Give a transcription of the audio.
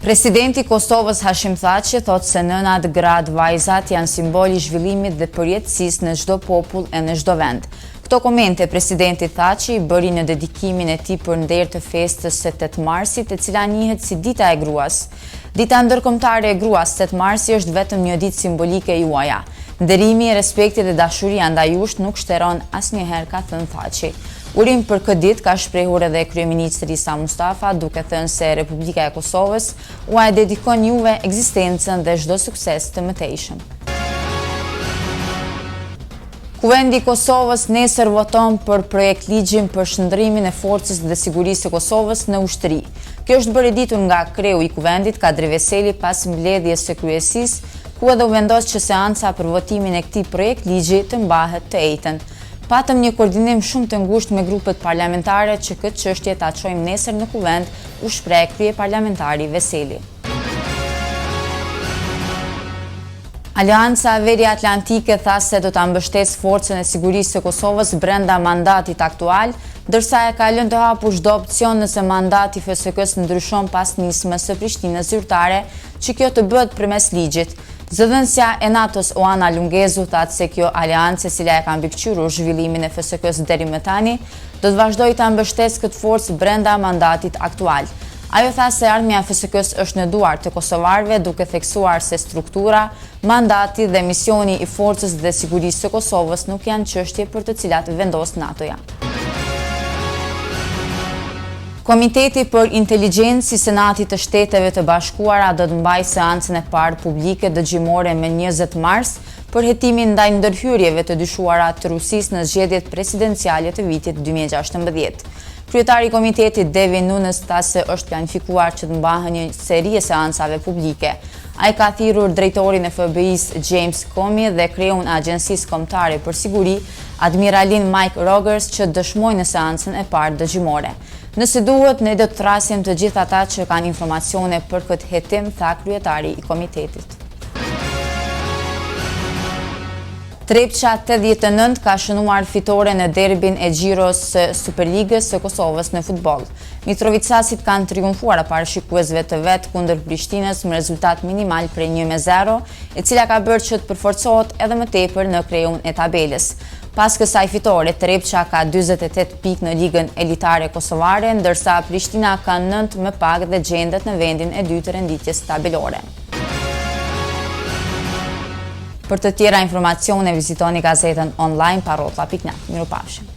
Presidenti i Kosovës Hashim Thaçi thotë se nënat, gratë, vajzat janë simbol i zhvillimit dhe përjetësisë në çdo popull e në çdo vend. Këto komente presidenti Thaçi i bëri në dedikimin e tij për nder të festës së 8 marsit, e cila njihet si Dita e Gruas. Dita Ndërkombëtare e Gruas, 8 marsi është vetëm një ditë simbolike juaja. Nderimi, respekti dhe dashuria ndaj jush nuk shteron asnjëherë, ka thënë Thaçi. Urim për këtë ditë ka shprehur edhe kryeministri Isa Mustafa, duke thënë se Republika e Kosovës ua e dedikon juve ekzistencën dhe çdo sukses të mëtejshëm. Kuvendi i Kosovës nesër voton për projektligjin për shndërrimin e Forcës dhe Sigurisë së Kosovës në ushtri. Kjo është bërë e ditur nga kreu i Kuvendit, Kadri Veseli pas mbledhjes së kryesisë, ku edhe u vendos që seanca për votimin e këtij projektligji të mbahet të enjten. Patëm një koordinim shumë të ngushtë me grupet parlamentare që këtë çështje ta çojmë nesër në Kuvend, u shpreh kryeparlamentari Veseli. Aleanca Veriatlantike tha se do ta mbështesë Forcën e Sigurisë së Kosovës brenda mandatit aktual, ndërsa e ka lënë të hapur çdo opsion nëse mandati i FSK-së ndryshon pas nismës së Prishtinës zyrtare që kjo të bëhet përmes ligjit. Zëdhënësja e NATO-s Oana Lungezu tha se kjo aleancë e cila e ka mbikëqyrur zhvillimin e FSK-së deri më tani, do të vazhdojë ta mbështesë këtë forcë brenda mandatit aktual. Ajo tha se ardhmja e FSK-së është në duar të kosovarëve duke theksuar se struktura, mandati dhe misioni i Forcës dhe Sigurisë së Kosovës nuk janë çështje për të cilat vendos NATO-ja. Komiteti për Inteligjencë i Senatit të Shteteve të Bashkuara do të mbajë seancën e parë publike dëgjimore më 20 mars për hetimin ndaj ndërhyrjeve të dyshuara të Rusisë në zgjedhjet presidenciale të vitit 2016. Kryetari i komitetit Devin Nunes tha se është planifikuar që të mbahen një seri e seancave publike. Ai ka thirrur drejtorin e FBI-së James Comey dhe kreun e Agjencisë Kombëtare për Siguri Admiralin Mike Rogers që të dëshmojnë në seancën e parë dëgjimore. Nëse duhet, ne do të thërrasim të gjithë ata që kanë informacione për këtë hetim, tha kryetari i komitetit. Trepça 89 ka shënuar fitore në derbin e xhiros së Superligës së Kosovës në futboll. Mitrovicasit kanë triumfuar para shikuesve të vet kundër Prishtinës me rezultat minimal prej 1-0, e cila ka bërë që të përforcohet edhe më tepër në kreun e tabelës. Pas kësaj fitore, Trepça ka 48 pikë në Ligën Elitare Kosovare, ndërsa Prishtina ka 9 më pak dhe gjendet në vendin e dytë të renditjes tabelore. Për të tjera informacione vizitoni gazetën online parrotlla.net. Mirupafshim.